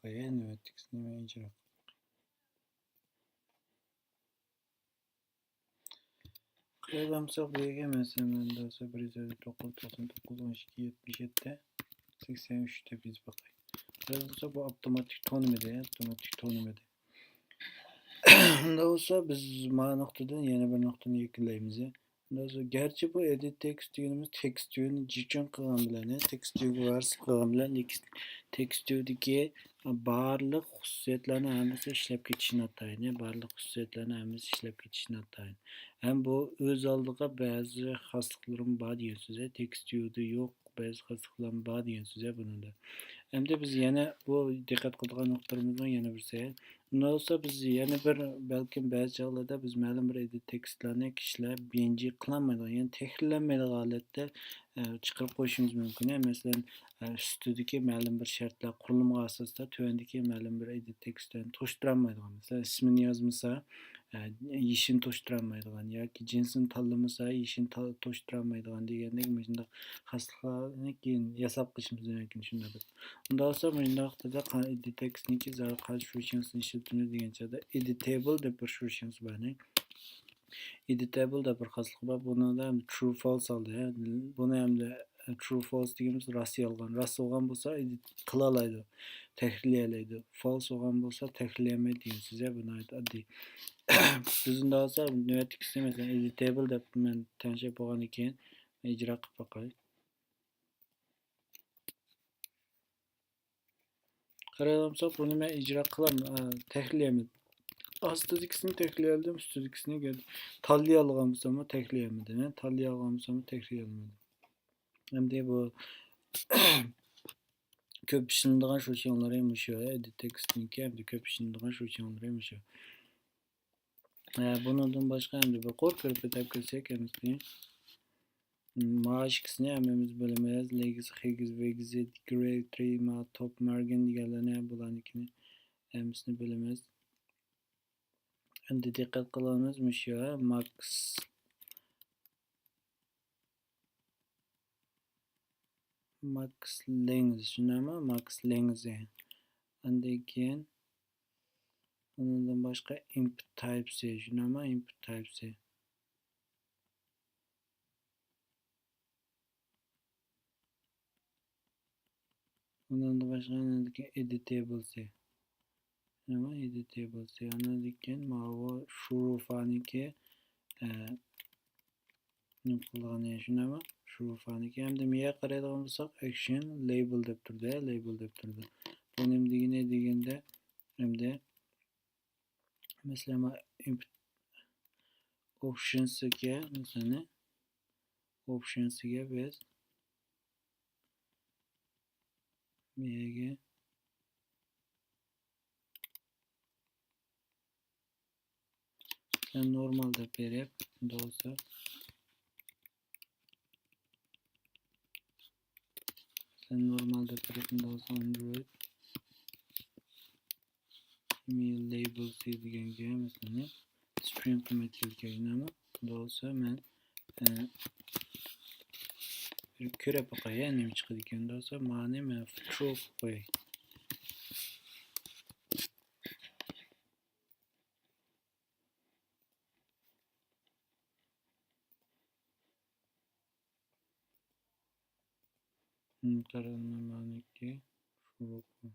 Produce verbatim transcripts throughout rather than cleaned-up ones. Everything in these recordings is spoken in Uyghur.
باقاي، نۆۋەتتىكىسىنى مەن ئىجرا قىلىپ باقاي. قارايدىغان بولساق، بۇ يەرگە مەسىلەن، مەن دەۋاتسا بىر يۈز ئەللىك توققۇز، توقسان توققۇز، ئون ئىككى، يەتمىش يەتتە، سەكسەن ئۈچ دەپ يېزىپ باقاي. قارايدىغان بولسا، بۇ ئاپتوماتىك تونىمىدى، ئاپتوماتىك تونىمىدى. ئۇنداق بولسا، بىز مانا نۇقتىدىن يەنە بىر نۇقتىنى يەكۈنلەيمىز. ئۇنداق بولسا، گەرچە بۇ ئېدىت تېكىست دېگىنىمىز تېكىست ۋيۇنى جىچۈن قىلغان بىلەن، تېكىست ۋيۇگە ۋارىسلىق قىلغان بىلەن، لېكىن تېكىست ۋيۇدىكى بارلىق خۇسۇسىيەتلەرنىڭ ھەممىسى ئىشلەپ كېتىشى ناتايىن، بارلىق خۇسۇسىيەتلەرنىڭ ھەممىسى ئىشلەپ كېتىشى ناتايىن. ھەم بۇ ئۆز ئالدىغا بەزى خاسلىقلىرىمۇ بار دېگەن سۆز، تېكىست ۋيۇدا يوق بەزى خاسلىقلارمۇ بار دېگەن سۆز بۇنىڭدا. ئەمدى بىز يەنە بۇ دىققەت قىلىدىغان نۇقتىلىرىمىزنىڭ يەنە بىرسى. ئۇنداق بولسا بىز يەنە بىر، بەلكىم بەزى چاغلاردا بىز مەلۇم بىر ئېدىت تېكىستلارنى كىشىلەر بىنجى قىلالمايدىغان، يەنى تەھرىرلەنمەيدىغان ھالەتتە، ئە، چىقىرىپ قويۇشىمىز مۇمكىن. مەسىلەن، ئە، ئۈستىدىكى مەلۇم بىر شەرتلەر قۇرۇلمىغا ئاساستا تۆۋەندىكى مەلۇم بىر ئېدىت تېكىستلەرنى توشتۇرالمايدىغان. مەسىلەن، ئىسمىنى يازمىسا، ئە، يېشىنى توشتۇرالمايدىغان ياكى جىنسىنى تاللىمىسا، يېشىنى تا-، توشتۇرالمايدىغان دېگەندەك مۇشۇنداق خاسلىقلارنى كېيىن ياساپ قېلىشىمىز مۇمكىن، شۇنداق بىر. ئۇنداق بولسا، مۇشۇنداق ۋاقىتتا قا-، ئېدىت تېكىستنىڭكى زادى قايسى شۇشىڭسىنى ئىشلىتىمىز دېگەن چاغدا، ئېدىتەبىل دەپ بىر شۇشىڭس بار. ئېدىتەبىل دەپ بىر خاسلىقى بار. بۇنىڭدا ھەم ترۇ، فالس ئالدى. بۇنى ھەمدە ترۇ، فالس دېگىنىمىز راست، يالغان. راست بولغان بولسا ئېدىت قىلالايدۇ، تەھرىرلىيەلەيدۇ. فالس بولغان بولسا تەھرىرلىيەلمەيدۇ دېگەن سۆز. بۇ ناھايىتى ئاددىي. بىز ئۇنداق بولسا نۆۋەتتىكىسى، مەسىلەن، ئېدىتەبىل دەپ مەن تەڭشەپ بولغاندىن كېيىن ئىجرا قىلىپ باقاي. قارايدىغان بولساق، بۇنى مەن ئىجرا قىلام، ئە، تەھرىرلىيەلمىدىم. ئاستىدىكىسىنى تەھرىرلىيەلىدىم، ئۈستىدىكىسىنى گە-، تاللىيالىغان بولساممۇ تەھرىرلىيەلمىدىم، ھە، تاللىيالغان بولساممۇ تەھرىرلىيەلمىدىم. ئەمدى بۇ كۆپ ئىشلىنىدىغان شۇشىڭلىرى مۇشۇ، ھە، ئېدىت تېكىستنىڭكى ئەمدى كۆپ ئىشلىنىدىغان شۇشىڭلىرى مۇشۇ. ھە، بۇنىڭدىن باشقا ئەمدى بىر قۇر كۆرۈپ ئۆتۈپ كەتسەك، ئەمدى مانا ئىككىسىنى ھەممىمىز بىلىمىز. لېگىز، خىگز، ۋىگز، گرېي، ترىما، توپ، مارگىن دېگەنلەرنى، بۇلارنىڭكىنى ھەممىسىنى بىلىمىز. ئەمدى دىققەت قىلىمىز مۇشۇ ماكس، ماكس لېنگز، شۇنداقمۇ؟ ماكس لېنگزى. ئاندىن كېيىن ئۇنىڭدىن باشقا ئىنپۇت تايپسى، شۇنداقمۇ؟ ئىنپۇت تايپسى. ئۇنىڭدىن باشقا ئېدىتەبىلسى. نېمە ئېدىتەبىلسى؟ ئاندىن كېيىن ماۋۇ شۇرۇفانىكى، ئە، نېمە قىلىدىغىنى، شۇنداقمۇ؟ شۇرۇفانىكى. ئەمدى مېيەگە قارايدىغان بولساق، ئەكشن لەيبىل دەپ تۇرىدۇ، لەيبىل دەپ تۇرىدۇ. بۇ نېمە دېگىنى دېگەندە، ئەمدى مەسىلەن، ما ئىنپۇت ئوپشنسىگە، مەسىلەن، ئوپشنسىگە بىز مېيەگە سەن نورمال دەپ بېرىپ، دوستلار. سەن نورمال دەپ بېرىپ، دوستلار، ئاندرويد مېيە لەيبىلسى دېگەنگە، مەسىلەن، سترىڭ قىممەت كېلىدىكەن، ئەمما دوستلار، مەن، ئە، بىر كۆرۈپ باقاي، نېمە چىقىدىكەن، دوستلار. مانى مەن ترۇ قىلىپ قوياي. قارىمانىكى شۇرۇپى،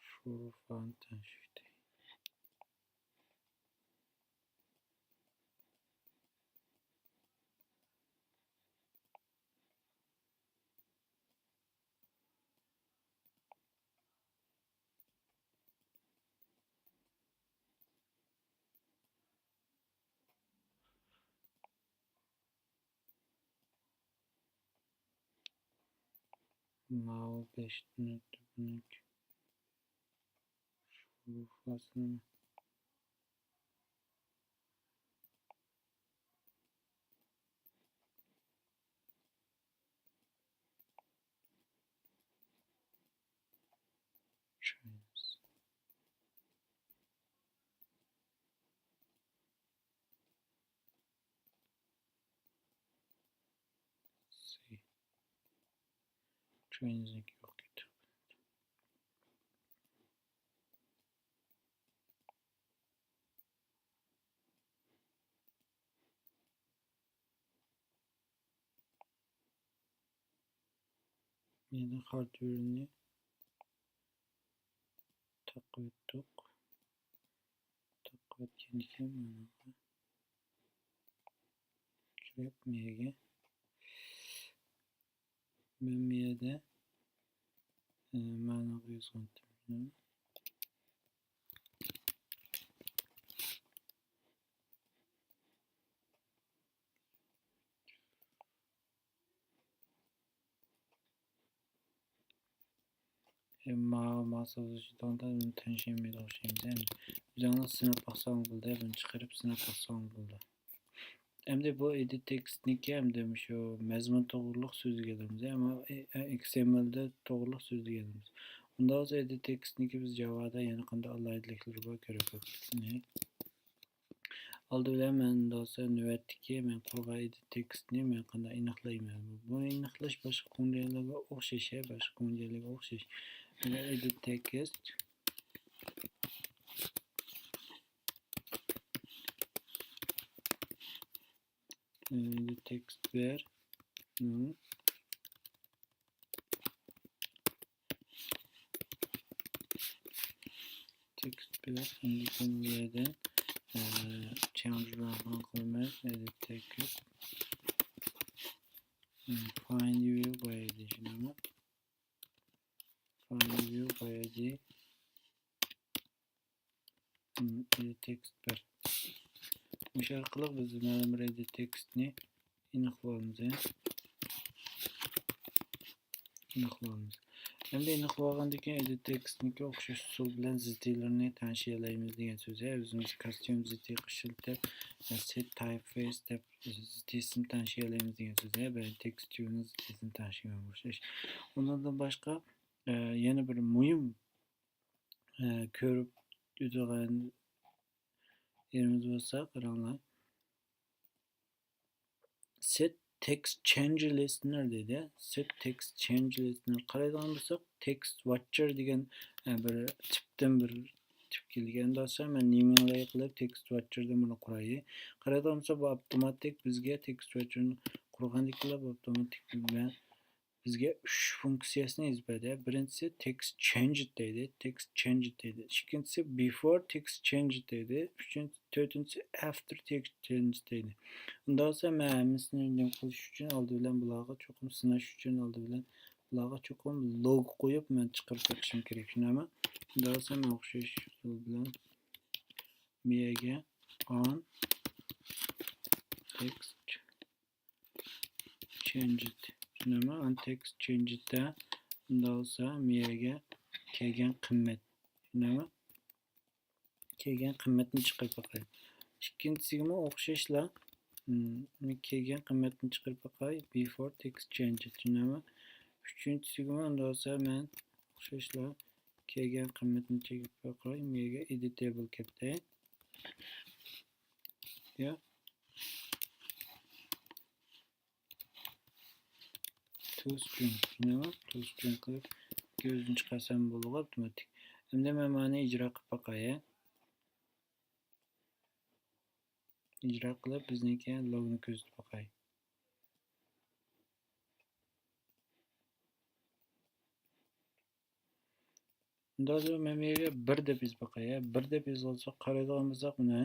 شۇرۇپان تەڭشۈكتى. ماۋۇ بەشتىن ئۆتتى بۇنىڭكى. شۇ فاصلىنى. Trains. Trains يوق كېتىپ. يەنە خارتۋېرنى تاقىۋەتتۇق. تاقىۋەتكەندىكىن مانا كىرىپ مەيگە. مەن بۇ يەردە، ئە، مەنىغا يازغانتىم. ئەمما ماۋۇ سوزۇلۇشى تەڭشەلمەيدۇ ئوخشايمىز. ئەمدى ئۆزۈڭلار سىناپ باقساڭ بولدى، بۇنى چىقىرىپ سىناپ باقساڭ بولدى. ئەمدى بۇ ئېدىت تېكىستنىڭكى ئەمدى مۇشۇ مەزمۇن توغرۇلۇق سۆزلىگەنلىرىمىز، ئەمما ئېكس ئېم ئېل توغرۇلۇق سۆزلىگەنلىرىمىز. ئۇنداق بولسا ئېدىت تېكىستنىڭكى بىز جاۋادا يەنە قانداق ئالاھىدىلىكلىرى بار كۆرۈپ باقىمىز. ئالدى بىلەن مەن دوستلار نۆۋەتتىكى مەن قۇرغان ئېدىت تېكىستنى مەن قانداق ئېنىقلايمەن؟ بۇ ئېنىقلاش باشقا كونجېلەرگە ئوخشاش، ھە، باشقا كونجېلەرگە ئوخشاش. مەن ئېدىت تېكىست، ئېدىت تېكىست بىر، تېكىست بىلەن ئاندىن كېيىن بۇ يەردىن، ئە، چەڭزىلارنى قىلىمەن، ئېدىت تېكىست. ئە، فايند ۋىيۇ بايىدى، شۇنداقمۇ؟ فايند ۋىيۇ بايىدى. ئېدىت تېكىست بىر. مۇشۇ ئارقىلىق بىز مەلۇم بىر ئېدىت تېكىستنى ئېنىقلىۋالىمىز. ئېنىقلىۋالىمىز. ئەمدى ئېنىقلىۋالغاندىن كېيىن ئېدىت تېكىستنىڭكى ئوخشاش ئۇسۇل بىلەن زىتىلىرىنى تەڭشىيەلەيمىز دېگەن سۆز. ئە، ئۆزىمىز كاستيۇم زىتى ئىشلىتىپ، سېت تايپ فېيس دەپ زىتىسىنى تەڭشىيەلەيمىز دېگەن سۆز. ئە، بىر تېكىست تىپىنىڭ زىتىسىنى تەڭشىگەن ئوخشاش. ئۇنىڭدىن باشقا، ئە، يەنە بىر مۇھىم، ئە، كۆرۈپ ئۆتىدىغان يېرىمىز بولسا، قاراڭلار. سېت تېكىست چېنج لىستنېر دەيدۇ. سېت تېكىست چېنج لىستنېر قارايدىغان بولساق، تېكىست ۋاتچېر دېگەن، ئە، بىر تىپتىن بىر تىپ كەلگەن. ئەمدى مەن نېمىڭ لايىق قىلىپ تېكىست ۋاتچېردىن بۇنى قۇراي. قارايدىغان بولسا، بۇ ئاپتوماتىك بىزگە تېكىست ۋاتچېرنى قۇرغاندىن كېيىن بۇ ئاپتوماتىك بىلەن بىزگە ئۈچ فۇنكسىيەسىنى يېزىپ بەردى. بىرىنچىسى تېكىست چېنج دەيدۇ، تېكىست چېنج دەيدۇ. ئىككىنچىسى بىفور تېكىست چېنج دەيدۇ. ئۈچىنچى، تۆتىنچىسى ئافتېر تېكىست چېنج دەيدۇ. ئۇنداق بولسا مەن ھەممىسىنى نېمە قىلىش ئۈچۈن ئالدى بىلەن بۇلارغا چوقۇم سىناش ئۈچۈن ئالدى بىلەن بۇلارغا چوقۇم لوگ قويۇپ مەن چىقىرىپ بېقىشىم كېرەك. شۇنداقمۇ؟ ئۇنداق بولسا مەن ئوخشاش ئۇسۇل بىلەن مىيەگە ئان تېكىست چېنجىت. شۇنداقمۇ؟ ئان تېكىست چېنجىتتە ئۇنداق بولسا مىيەگە كەلگەن قىممەت. شۇنداقمۇ؟ كەلگەن قىممەتنى چىقىرىپ باقاي. ئىككىنچىسىگىمۇ ئوخشاشلا، م، كەلگەن قىممەتنى چىقىرىپ باقاي. بىفور تېكىست چېنجىت. شۇنداقمۇ؟ ئۈچىنچىسىگىمۇ ئۇنداق بولسا مەن ئوخشاشلا كەلگەن قىممەتنى چىقىرىپ باقاي. مىيەگە ئېدىتەبىل كەپتە. يا. تو سترىنگ، نېمە؟ تو سترىنگ قىلىپ كۆزدىن چىقارسام بولىدىغۇ ئاپتوماتىك. ئەمدى مەن مانا ئىجرا قىلىپ باقاي. ئىجرا قىلىپ بىزنىڭكى لوگنى كۆزىتىپ باقاي. ئۇنداق مەن بۇ يەرگە بىر دەپ يېزىپ باقاي. بىر دەپ يېزىۋالساق قارايدىغان بولساق مانا.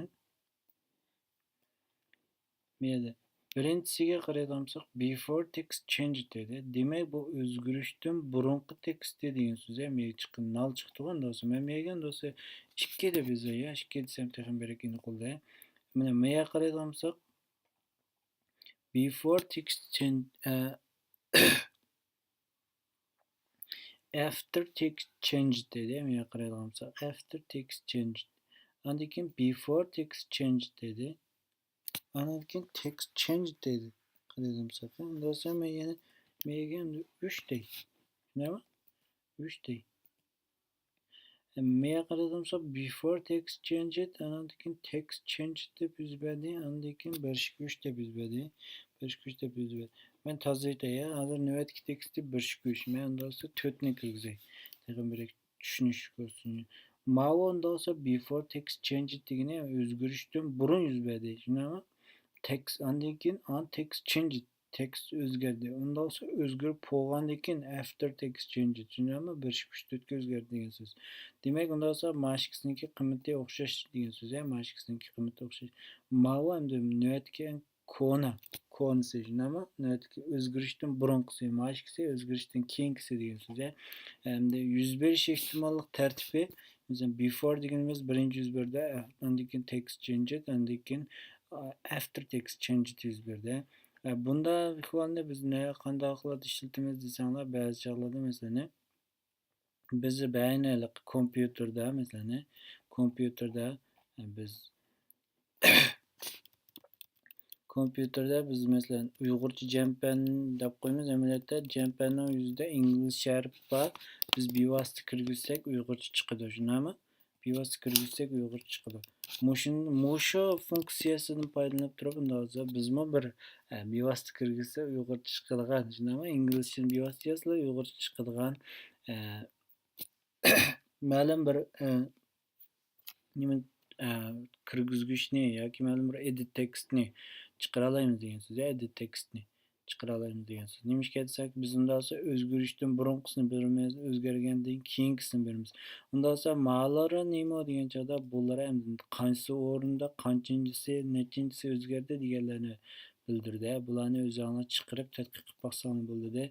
بۇ يەردە بىرىنچىسىگە قارايدىغان بولساق، بىفور تېكىست چېنج دەيدۇ. دېمەك، بۇ ئۆزگىرىشتىن بۇرۇنقى تېكىستى دېگەن سۆز. ھە، مېيىگە چىققان نال چىقتىغۇ، ئەمدى بولسا مەن مېيىگە ئەمدى بولسا ئىككى دەپ يازاي، يا، ئىككى دېسەم تېخىمۇ بەك ئېنىق بولدى. مانا مېيىگە قارايدىغان بولساق، بىفور تېكىست چېنج، ئە، ئافتېر تېكىست چېنج دەيدۇ، مېيىگە قارايدىغان بولساق، ئافتېر تېكىست چېنج. ئاندىن كېيىن بىفور تېكىست چېنج دەيدۇ. ئاندىن كېيىن تېكىست چېنج دەيدۇ. قارايدىغان بولساق، ئۇنداق بولسا مەن يەنە مېيىگە ئۈچ دەي. شۇنداقمۇ؟ ئۈچ دەي. مېيىگە قارايدىغان بولساق، بىفور تېكىست چېنج، ئاندىن كېيىن تېكىست چېنج دەپ يېزىپ بەردى، ئاندىن كېيىن بىر ئىككى ئۈچ دەپ يېزىپ بەردى. بىر ئىككى ئۈچ دەپ يېزىپ بەردى. مەن تازىلايتتى، ھازىر نۆۋەتتىكى تېكىستى بىر ئىككى ئۈچ. مەن ئۇنداق بولسا تۆتنى كىرگۈزەي. تېخىمۇ بىر چۈشىنىشلىك بولسۇن. ماۋۇ ئۇنداق بولسا بىفور تېكىست چېنج دېگىنى ئۆزگىرىشتىن بۇرۇن يۈز بەردى. شۇنداقمۇ؟ تېكىست، ئاندىن كېيىن ئان تېكىست چېنج. تېكىست ئۆزگەردى. ئۇنداق بولسا ئۆزگىرىپ بولغاندىن كېيىن after text changed، شۇنداقمۇ؟ بىر ئىككى ئۈچ تۆتكە ئۆزگەردى دېگەن سۆز. دېمەك، ئۇنداق بولسا ماشىكىسىنىڭكى قىممىتى ئوخشاش دېگەن سۆز، ھە، ماشىكىسىنىڭكى قىممىتى ئوخشاش. ماۋۇ ئەمدى نۆۋەتتىكى كونا، كونىسى، شۇنداقمۇ؟ نۆۋەتتىكى ئۆزگىرىشتىن بۇرۇنقىسى، ماشىكىسى ئۆزگىرىشتىن كېيىنكىسى دېگەن سۆز، ھە. ئەمدى يۈز بېرىش ئېھتىماللىق تەرتىپى، مەسىلەن، before دېگىنىمىز بىرىنچى يۈز بەردى، ئاندىن كېيىن text changed، ئاندىن كېيىن، ئا، after text changed يۈز بەردى. ئە، بۇنداق ئەھۋالنى بىز نە-، قانداق قىلىپ ئىشلىتىمىز دېسەڭلار، بەزى چاغلاردا، مەسىلەن، بىز بەينى ھېلىقى كومپيۇتېردا، مەسىلەن، كومپيۇتېردا، ئە، بىز، كومپيۇتېردا بىز، مەسىلەن، ئۇيغۇرچە جەمپەن دەپ قويىمىز. ئەمەلىيەتتە جەمپەننىڭ يۈزىدە ئىنگلىزچە ھەرپ بار. بىز بىۋاسىتە كىرگۈزسەك ئۇيغۇرچە چىقىدۇ، شۇنداقمۇ؟ بىۋاسىتە كىرگۈزسەك ئۇيغۇرچە چىقىدۇ. مۇشۇ، مۇشۇ فۇنكسىيەسىدىن پايدىلىنىپ تۇرۇپ، ئۇنداق بولسا بىزمۇ بىر، ئە، بىۋاسىتە كىرگۈزسە ئۇيغۇرچە چىقىدىغان، شۇنداقمۇ؟ ئىنگلىزچىنى بىۋاسىتە يازسىلا ئۇيغۇرچە چىقىدىغان، ئە، مەلۇم بىر، ئە، نېمە، ئە، كىرگۈزگۈچنى ياكى مەلۇم بىر edit تېكىستنى چىقىرالايمىز دېگەن سۆز، edit تېكىستنى چىقىرالايمىز دېگەن سۆز. نېمىشقا دېسەك، بىز ئۇنداق بولسا ئۆزگىرىشتىن بۇرۇنقىسىنى بىلىمىز، ئۆزگەرگەندىن كېيىنكىسىنى بىلىمىز. ئۇنداق بولسا مالىرى نېمە دېگەن چاغدا، بۇلار ئەمدى قانچىسى ئورنىدا، قانچىنچىسى، نەچچىنچىسى ئۆزگەردى دېگەنلەرنى بىلدۈردى. بۇلارنى ئۆزۈڭلار چىقىرىپ تەتقىق قىلىپ باقساڭلار بولىدۇ.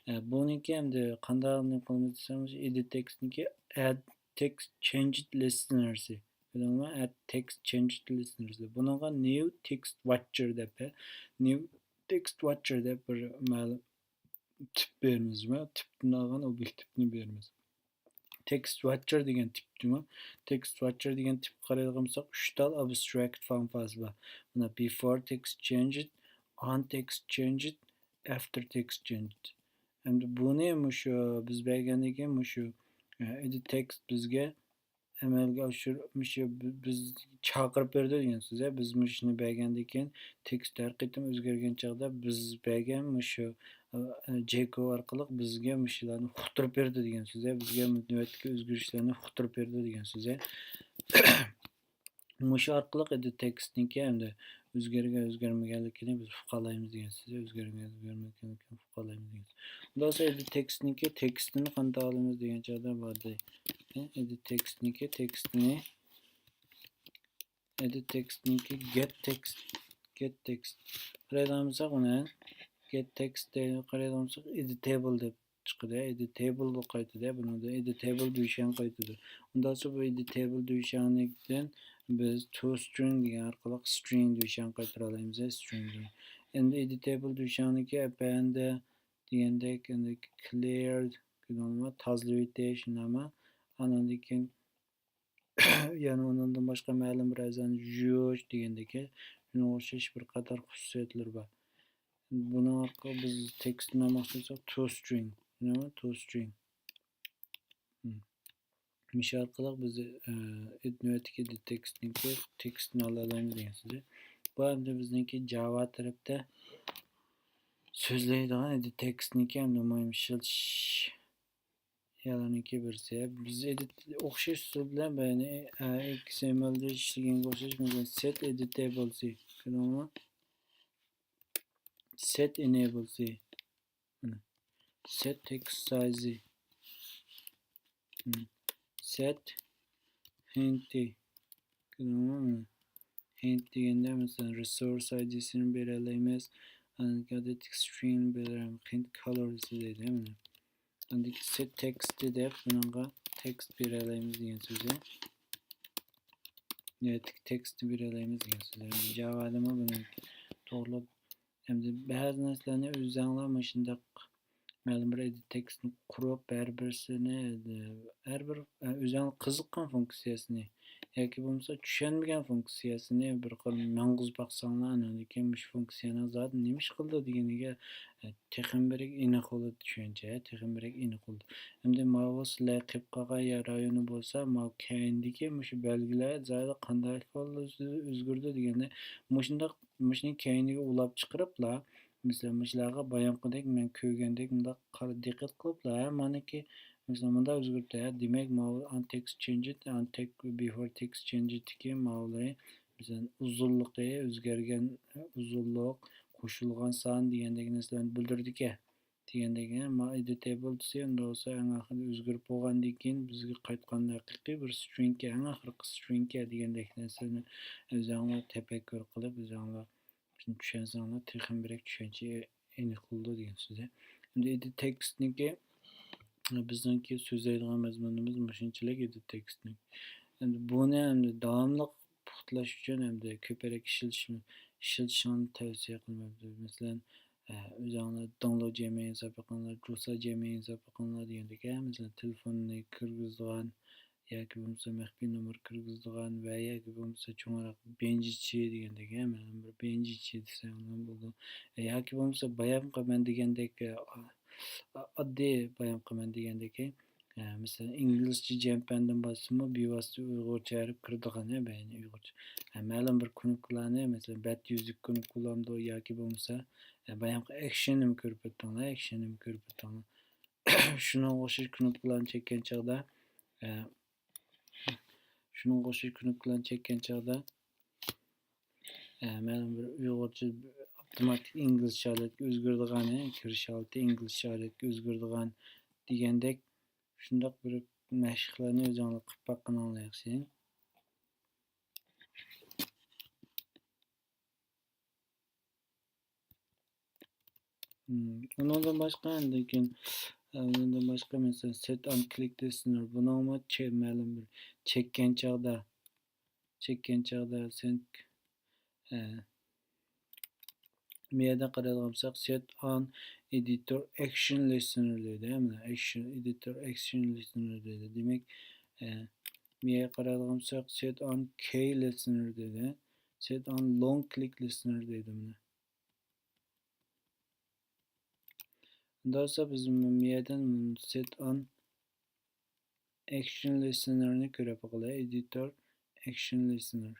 ئە، بۇنىڭكى ئەمدى قانداق نېمە قىلىمىز دېسەم، edit تېكىستنىڭكى add text changed listeners. بىلدىڭلارمۇ؟ Add text changed listeners. بۇنىڭغا new text watcher دەپ، new text watcher دەپ بىر مەلۇم تىپ بېرىمىز ۋە تىپتىن ئالغان ئوبيېكت تىپىنى بېرىمىز. Text watcher دېگەن تىپ جۇمۇ. Text watcher دېگەن تىپكە قارايدىغان بولساق، ئۈچ تال abstract فانكسىيەسى بار. مانا before text changed، on text changed، after text changed. ئەمدى بۇنى مۇشۇ بىز بەرگەندىن كېيىن مۇشۇ، ئە، edit text بىزگە ئەمەلگە ئاشۇر-، مۇشۇ بىز چاقىرىپ بېرىدۇ دېگەن سۆز. بىز مۇشۇنى بەرگەندىن كېيىن تېكىست ھەر قېتىم ئۆزگەرگەن چاغدا بىز بەرگەن مۇشۇ، ئە، جېكو ئارقىلىق بىزگە مۇشۇلارنى ئۇقتۇرۇپ بېرىدۇ دېگەن سۆز. بىزگە نۆۋەتتىكى ئۆزگىرىشلەرنى ئۇقتۇرۇپ بېرىدۇ دېگەن سۆز. مۇشۇ ئارقىلىق edit تېكىستنىڭكى ئەمدى ئۆزگەرگەن، ئۆزگەرمىگەنلىكىنى بىز ئۇقالايمىز دېگەن سۆز. ئۆزگەرگەن، ئۆزگەرمىگەنلىكىنى ئۇقالايمىز دېگەن سۆز. ئۇنداق بولسا edit تېكىستنىڭكى تېكىستىنى قانداق ئالىمىز دېگەن چاغدا بار دەي. edit تېكىستنىڭكى تېكىستىنى، edit تېكىستنىڭكى get text، get text. قارايدىغان بولساق ئۇنى get text دەي، قارايدىغان بولساق editable دەپ چىقىدۇ. editable بولۇپ قايتىدۇ. بۇنىڭدا editable دۈشەن قايتىدۇ. ئۇنداقچە بۇ editable دۈشەندىن بىز toString دېگەن ئارقىلىق string دۈشەن قايتۇرالايمىز. string. ئەمدى editable دۈشەندىكى ئەپەندى دېگەندەك، ئەمدى clear، تازىلىۋېتىش، شۇنداقمۇ؟ ئاندىن كېيىن يەنە ئۇنىڭدىن باشقا مەلۇم بىر ئەزانى يۇيۇش دېگەندىكى شۇنىڭغا ئوخشاش بىر قاتار خۇسۇسىيەتلىرى بار. بۇنىڭ ئارقىلىق بىز تېكىستنى ئالماقچى بولساق، toString. نېمە؟ toString. مم. مۇشۇ ئارقىلىق بىز، ئە، نۆۋەتتىكى تېكىستنىڭكى تېكىستىنى ئالالايمىز دېگەن سۆز. بۇ ئەمدى بىزنىڭكى جاۋا تەرەپتە سۆزلەيدىغان edit تېكىستنىڭكى ئەمدى مۇھىم ئىشلىتىش يەرلەرنىڭكى بىرسى. بىز edit ئوخشاش ئۇسۇل بىلەن، يەنى، ئە، XML دە ئىشلىگەنگە ئوخشاش، مەسىلەن، set editable سى. كۆردۈڭلارمۇ؟ set enable سى. مانا. set text size. مانا. set hint. كۆردۈڭلارمۇ؟ مانا. hint دېگەندە، مەسىلەن، resource I D سىنى بېرەلەيمىز. ئاندىن كېيىن string بېرەلەيمىز. hint color سى دەيدۇ، مانا. ئاندىن كېيىن set text دەپ، بۇنىڭغا تېكىست بېرەلەيمىز دېگەن سۆزى. نۆۋەتتىكى تېكىستنى بېرەلەيمىز دېگەن سۆزى. جاۋادىمۇ بۇنى توغرىلاپ، ئەمدى بەزى نەرسىلەرنى ئۆزۈڭلار مۇشۇنداق مەلۇم بىر edit تېكىستنى قۇرۇپ، ھەر بىرسىنى، ھەر بىر، ئۆزۈڭلار قىزىققان فۇنكسىيەسىنى ياكى بولمىسا چۈشەنمىگەن فۇنكسىيەسىنى بىر قۇر ماڭغۇزۇپ باقساڭلار، ئاندىن كېيىن مۇشۇ فۇنكسىيەنىڭ زادى نېمە ئىش قىلىدۇ دېگىنىگە، ئە، تېخىمۇ بەك ئېنىق بولىدۇ، چۈشەنچە، تېخىمۇ بەك ئېنىق بولىدۇ. ئەمدى ماۋۇ سىلەر قىلىپ قالغان يەر رايونى بولسا، ماۋۇ كەينىدىكى مۇشۇ بەلگىلەر زادى قانداق ئەھۋالدا ئۆز-، ئۆزگىرىدۇ دېگەندە، مۇشۇنداق، مۇشۇنى كەينىگە ئۇلاپ چىقىرىپلا، مەسىلەن، مۇشۇلارغا بايامقىدەك مەن كۆرگەندەك مۇنداق قارا دىققەت قىلىپلا، ھە، مانىكى، مەسىلەن، مۇنداق ئۆزگىرىپتۇ، ھە، دېمەك، ماۋۇ on text changed، on text، before text changedدىكى ماۋۇلىرى، مەسىلەن، ئۇزۇنلۇقى ئۆزگەرگەن، ئۇزۇنلۇق، قوشۇلغان سان دېگەندەك نەرسىلەرنى بىلدۈرىدىكەن. دېگەندەك، ما editable دېسە، ئۇنداق بولسا ئەڭ ئاخىرىدا ئۆزگىرىپ بولغاندىن كېيىن بىزگە قايتقان ھەقىقىي بىر string كەن، ئەڭ ئاخىرقى string كەن دېگەندەك نەرسىنى ئۆزۈڭلار تەپەككۇر قىلىپ، ئۆزۈڭلار چۈشەنسەڭلار تېخىمۇ بەكرەك چۈشەنچە ئېنىق بولىدۇ دېگەن سۆز. ئەمدى edit text نىڭكى بىزنىڭكى سۆزلەيدىغان مەزمۇنىمىز مۇشۇنچىلىك edit text نىڭ. ئەمدى بۇنى ئەمدى داۋاملىق پۇختىلاش ئۈچۈن ئەمدى كۆپرەك ئىشلىتىش، ئىشلىتىشىڭلارنى تەۋسىيە قىلىمەن. مەسىلەن، ئە، ئۆزۈڭلار داڭلو جيەنمېيىڭ ھېساب قىلىڭلار، جۇسا جيەنمېيىڭ ھېساب قىلىڭلار دېگەندەك، مەسىلەن، تېلېفوننى كىرگۈزىدىغان ياكى بولمىسا مەخپىي نومۇر كىرگۈزىدىغان ۋە ياكى بولمىسا چوڭراق بيەنجىچى دېگەندەك، مەسىلەن، بىر بيەنجىچى دېسەڭلار بولىدۇ. ياكى بولمىسا بايام قىلىمەن دېگەندەك، ئە، ئا-، ئا-، ئاددىي بايام قىلىمەن دېگەندەك، ئە، مەسىلەن، ئىنگلىزچە جيەنپەندىن باسسىمۇ، بىۋاسىتە ئۇيغۇرچە ھەرپ كىرىدىغان، ئە، يەنى ئۇيغۇرچە. ئە، مەلۇم بىر كۇنۇپكىلارنى، مەسىلەن، بەت يۈزلۈك كۇنۇپكا بولامدۇ ياكى بولمىسا، ئە، بايامقى ئەكشىننىمۇ كۆرۈپ ئۆتتۈڭلار، ئەكشىننىمۇ كۆرۈپ ئۆتتۈڭلار. شۇنىڭغا ئوخشاش كۇنۇپكىلارنى چەككەن چاغدا، ئە، شۇنىڭغا ئوخشاش كۇنۇپكىلارنى چەككەن چاغدا، ئە، مەلۇم بىر ئۇيغۇرچە ئاپتوماتىك ئىنگلىزچە ھالەتكە ئۆزگىرىدىغان، ئە، كىرىش ھالىتى ئىنگلىزچە ھالەتكە ئۆزگىرىدىغان دېگەندەك شۇنداق بىر مەشىقلەرنى ئۆزۈڭلار قىلىپ باققىنىڭلار ياخشى. مم، ئۇنىڭدىن باشقا، ئاندىن كېيىن، ئە، ئۇنىڭدىن باشقا، مەسىلەن، set on click listener، بۇنىڭمۇ چە-، مەلۇم بىر چەككەن چاغدا، چەككەن چاغدا سەن، ئە، مۇ يەردە قارايدىغان بولساق، set on editor action listener دەيدۇ، مانا action، editor action listener دەيدۇ. دېمەك، ئە، مۇ يەرگە قارايدىغان بولساق، set on key listener دەيدۇ، set on long click listener دەيدۇ، مانا. ئۇنداق بولسا بىز مۇ يەردىن set on action listener نى كۆرۈپ باقايلى، editor action listener.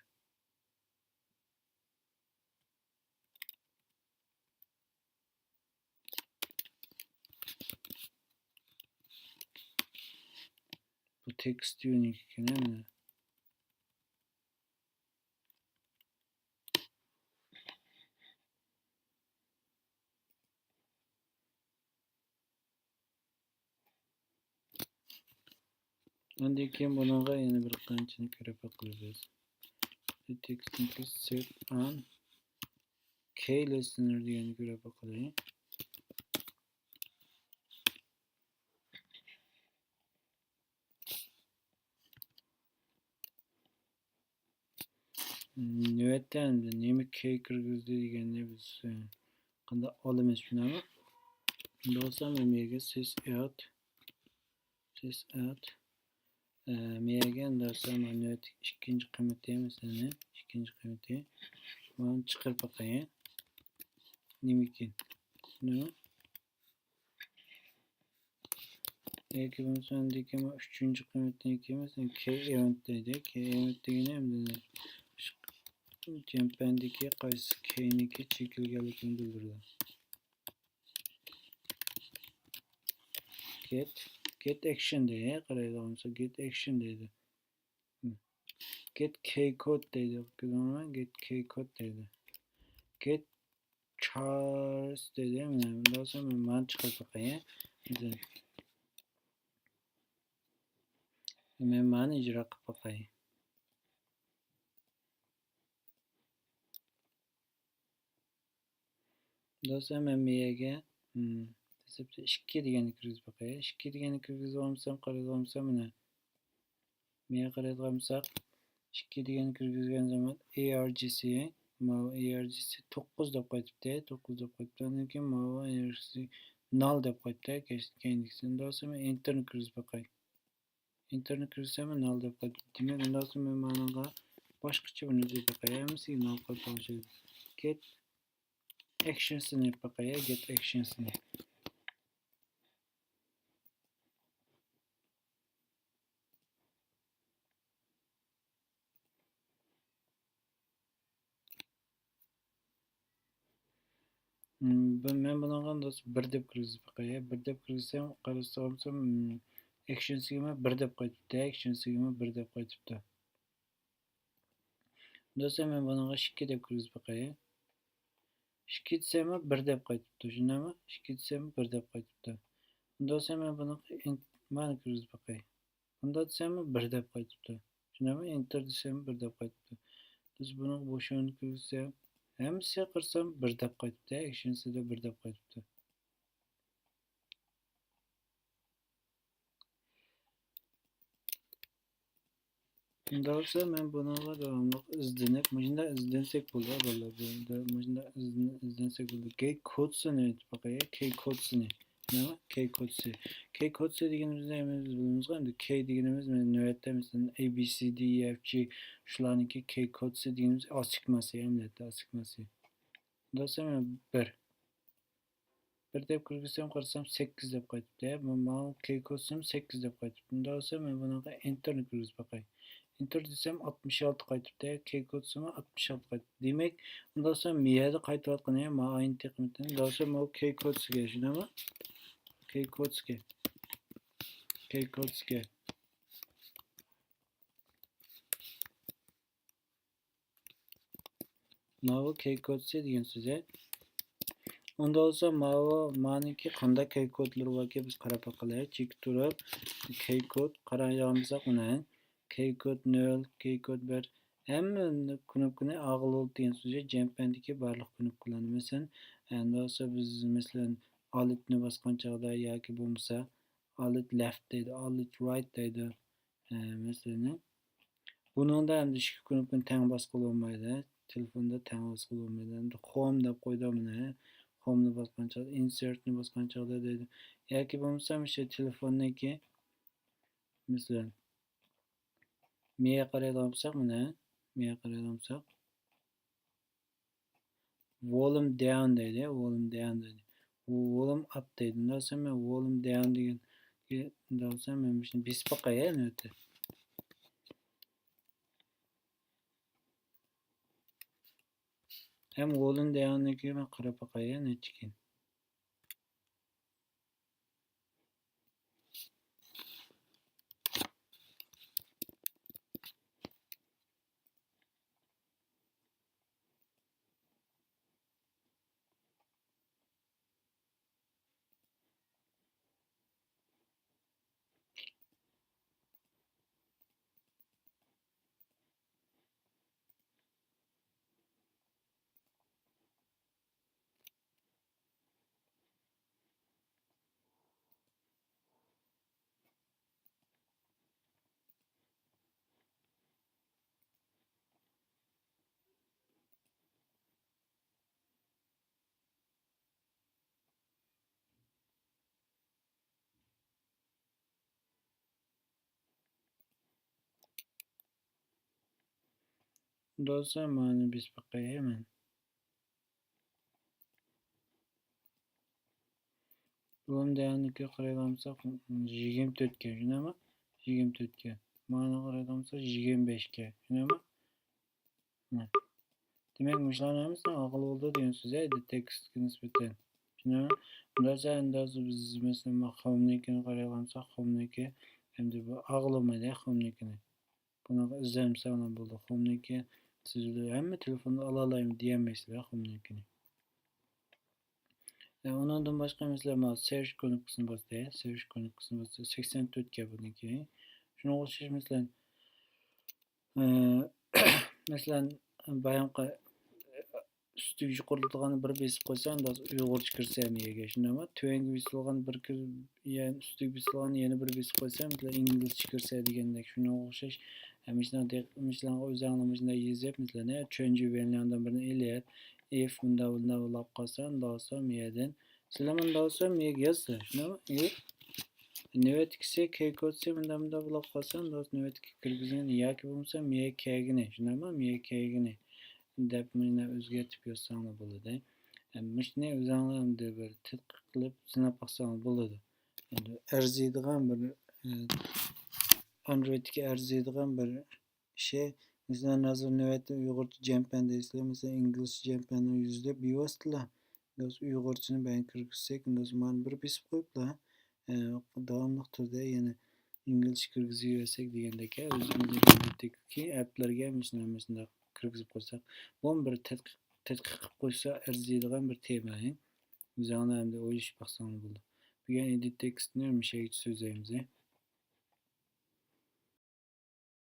بۇ تېكىست يۈزىنىڭكى ئىكەن، مانا. ئاندىن كېيىن بۇنىڭغا يەنە بىر قانچىنى كۆرۈپ باقىمىز. تېكىستنىڭكى set on key listener دېگەننى كۆرۈپ باقايلى. نۆۋەتتە ئەمدى نېمە كەي كىرگۈزدى دېگەننى بىز، ئە، قانداق ئالىمىز شۇنداقمۇ؟ بولسا مەن بۇ يەرگە sys out، sys out، ئە، مەيەگە ئەمدى بولسا مانا نۆۋەتتىكى ئىككىنچى قىممىتى، مەسىلەن، ئىككىنچى قىممىتى. مانا چىقىرىپ باقايلى. نېمىكىن؟ نېمە؟ ياكى بولمىسا ئەمدىكى ئۈچىنچى قىممىتىنىڭكى، مەسىلەن، كەي ئېۋېنت دەيدۇ. كەي ئېۋېنت دېگىنى ئەمدى جەمپەندىكى قايسى كەينىڭكى چېكىلگەنلىكىنى بىلدۈرىدۇ. گېت، گېت ئەكشن دەيدۇ. قارايدىغان بولسا، گېت ئەكشن دەيدۇ. گېت كەي كود دەيدۇ. كۆردۈڭلارمۇ؟ گېت كەي كود دەيدۇ. گېت چارس دەيدۇ. مانا بۇنداق بولسا مەن مانا چىقىرىپ باقاي. مەن مانا ئىجرا قىلىپ باقاي. دوستلار، مەن بۇ يەرگە، مم، دەسلەپتە ئىككى دېگەننى كىرگۈزۈپ باقاي. ئىككى دېگەننى كىرگۈزۈپ ئالمىسام، قارايدىغان بولسام، مانا، بۇ يەرگە قارايدىغان بولساق، ئىككى دېگەننى كىرگۈزگەن زامان ئېئارجىسى، ماۋۇ ئېئارجىسى توققۇز دەپ قايتىپتۇ، توققۇز دەپ قايتىپتۇ. ئاندىن كېيىن ماۋۇ ئېئارجىسى نال دەپ قايتتى، كەينىدىكىسىنى. دوستلار، مەن ئېنتېرنى كىرگۈزۈپ باقاي. ئېنتېرنى كىرسەم، نال دەپ قايتىدۇ. دېمەك، ئۇنداق بولسا مەن مانىڭغا باشقىچە بىرنى دەپ باقاي. ھەممىسىگە نال قايتىدىغان ئوخشايدۇ. گېت ئەكشنسىنى دەپ باقاي، گېت ئەكشنسىنى. مم، بۇ، مەن بۇنىڭغا دوست بىر دەپ كىرگۈزۈپ باقاي. بىر دەپ كىرگۈزسەم، قارىسام، مم، ئەكشنسىگىمۇ بىر دەپ قايتىپتۇ، ئەكشنسىگىمۇ بىر دەپ قايتىپتۇ. دوستلار، مەن بۇنىڭغا ئىككى دەپ كىرگۈزۈپ باقاي. ئىككى دېسەممۇ بىر دەپ قايتىپتۇ، شۇنداقمۇ؟ ئىككى دېسەممۇ بىر دەپ قايتىپتۇ. ئۇنداق بولسا مەن بۇنىڭغا ئىن-، مانا كىرگۈزۈپ باقاي. ئۇنداق دېسەممۇ بىر دەپ قايتىپتۇ. شۇنداقمۇ؟ ئېنتېر دېسەم بىر دەپ قايتىپتۇ. بىز بۇنىڭغا بوش ئورۇن كىرگۈزسەم، ھەممىسىگە قارىسام بىر دەپ قايتىپتۇ، ئەكشنسىدە بىر دەپ قايتىپتۇ. ئۇنداق بولسا مەن بۇنىڭغا داۋاملىق ئىزدىنىپ، مۇشۇنداق ئىزدەنسەك بولىدۇ، بالىلار. بۇ يەردە مۇشۇنداق ئىزدىن-، ئىزدەنسەك بولىدۇ. كەي كودسىنى ئېيتىپ باقاي، كەي كودسىنى. نېمە؟ كەي كودسى. كەي كودسى دېگىنىمىزنى ھەممىمىز بىلىمىزغۇ ئەمدى. كەي دېگىنىمىز مانا نۆۋەتتە مەسىلەن، ئەي بى سى دى، ئى ئەف جى، شۇلارنىڭكى كەي كودسى دېگىنىمىز ئاچىكماسى، ئەمەلىيەتتە ئاچىكماسى. ئۇنداق بولسا مەن بىر. بىر دەپ كىرگۈزسەم، قارىسام، سەككىز دەپ قايتىپتۇ. ھە، بۇ ماۋۇ كەي كودسىمۇ سەككىز دەپ قايتىپتۇ. ئۇنداق بولسا مەن بۇنىڭغا ئېنتېرنى كىرگۈزۈپ باقاي. ئېنتېر دېسەم، ئاتمىش ئالتە قايتىپتۇ. كەي كودسىمۇ ئاتمىش ئالتە قايتىپتۇ. دېمەك، ئۇنداق بولسا مىيەدە قايتىۋاتقىنى مائاينى تېخىمۇ. ئۇنداق بولسا ماۋۇ كەي كودسىگە، شۇنداقمۇ؟ كەي كودسىگە. كەي كودسىگە. ماۋۇ كەي كودسى دېگەن سۆزى. ئۇنداق بولسا ماۋۇ، مانىڭكى قانداق كەي كودلىرى باركى، بىز قاراپ باقايلى. چېكىپ تۇرۇپ، كەي كود قارايدىغان بولساق، مانا، كەي كود نۆل، كەي كود بىر، ھەممە كۇنۇپكىنى ئاغلىۋالدى دېگەن سۆزى، جەمپەندىكى بارلىق كۇنۇپكىلارنى. مەسىلەن، ئەمدى بولسا بىز، مەسىلەن، ئالتنى باسقان چاغدا ياكى بولمىسا ئالت لېفت دەيدۇ، ئالت رايت دەيدۇ. ئە، مەسىلەن، بۇنىڭدا ئەمدى ئىككى كۇنۇپكىنى تەڭ باسقىلى بولمايدۇ. تېلېفوندا تەڭ باسقىلى بولمايدۇ. ئەمدى خوم دەپ قويدۇق مانا. خومنى باسقان چاغدا، ئىنسېرتنى باسقان چاغدا دەيدۇ. ياكى بولمىسا مۇشۇ تېلېفوننىڭكى، مەسىلەن، مىيە قارايدىغان بولساق، مانا، مىيە قارايدىغان بولساق، volume down دەيدۇ، volume down دەيدۇ. Volume up دەيدۇ. ئۇنداق بولسا مەن volume down دېگەن، ئۇنداق بولسا مەن مۇشۇنى بېسىپ باقاي نۆۋەتتە. ھەم volume down نىڭكىگە مەن قاراپ باقاي نەچچىكىن. دوستلار، مانا بىز باقايلى مەن. بۇنىڭ دەۋرىنىڭكى قارايدىغان بولساق، يىگىرمە تۆتكە، شۇنداقمۇ؟ يىگىرمە تۆتكە. مانا قارايدىغان بولساق، يىگىرمە بەشكە، شۇنداقمۇ؟ مانا. دېمەك، مۇشۇلارنىڭ ھەممىسىنى ئالغىلى بولىدۇ دېگەن سۆز، ھە، تېكىستكە نىسبەتەن. شۇنداقمۇ؟ ئۇنداق بولسا، ئەمدى ھازىر بىز، مەسىلەن، ما خومنىڭكىنى قارايدىغان بولساق، خومنىڭكى ئەمدى بۇ ئالغىلى بولمايدۇ، خومنىڭكىنى. بۇنىڭغا ئىزدەنمىسەڭلار بولىدۇ. خومنىڭكى سىز ھەممە تېلېفوندا ئالالايمەن دېيەلمەيسىلەر خومنىڭكىنى. ئە، ئۇنىڭدىن باشقا مەسىلەن، مانا سېرچ كۇنۇپكىسىنى باستى. سېرچ كۇنۇپكىسىنى باستى. سەكسەن تۆتكە بۇنىڭكى. شۇنىڭغا ئوخشاش مەسىلەن، ئە، مەسىلەن، بايامقى ئۈستىگە يۇقىرىلىتىلغاننى بىر بېسىپ قويسا، ئۇنداق ئۇيغۇرچە كىرسە مىيەگە. شۇنداقمۇ؟ تۆۋەنگە بېسىلغان بىر كىر-، يەنى ئۈستىگە بېسىلغان يەنە بىر بېسىپ قويسا، مەسىلەن، ئىنگلىزچە كىرسە دېگەندەك. شۇنىڭغا ئوخشاش، ھە، مۇشۇنىڭ دىق-، مۇشۇلارغا ئۆزۈڭلار مۇشۇنداق يېزىپ، مەسىلەن، ھە، چۈەنجۈ بىلەن ياندىن بىرنى ئېلىپ، ئىف مۇنداق، مۇنداق بولۇپ قالسا، مۇنداق بولسا مىيەدىن. سىلەر مۇنداق بولسا مىيەگە يازسىلەر. شۇنداقمۇ؟ ئىف نۆۋەتتىكىسى كەي كودسى مۇنداق، مۇنداق بولۇپ قالسا، مۇنداق نۆۋەتتىكى كىرگۈزگىنى ياكى بولمىسا مىيە كەيگىنى، شۇنداقمۇ؟ مىيە كەيگىنى دەپ مۇنداق ئۆزگەرتىپ يازساڭلار بولىدۇ. ئەمدى مۇشۇنى ئۆزۈڭلار ئەمدى بىر تەتقىق قىلىپ سىناپ باقساڭلار بولىدۇ. ئەمدى ئەرزىيدىغان بىر، ئە، ئاندرويدتىكى ئەرزىيدىغان بىر شەي. مەسىلەن، ھازىر نۆۋەتتە ئۇيغۇرچە جەمپەن دەيسىلەر، مەسىلەن، ئىنگلىزچە جەمپەننى يۈزلەپ بىۋاسىتىلا بىز ئۇيغۇرچىنى بەيان كىرگۈزسەك، بىز مانا بىر بېسىپ قويۇپلا، ئە، داۋاملىق تۈردە يەنە ئىنگلىزچە كىرگۈزۈۋەرسەك دېگەندەك، ئۆزىمىزنىڭ نۆۋەتتىكى ئەپلەرگە مۇشۇنداق، مۇشۇنداق كىرگۈزۈپ قويساق، بۇمۇ بىر تەتقىق تەتقىق قىلىپ قويسا ئەرزىيدىغان بىر تېما. ئۆزۈڭلار ئەمدى ئويلىشىپ باقساڭلار بولىدۇ. بۈگۈن ئېدىت تېكىستنى مۇشۇ يەرگىچە سۆزلەيمىز.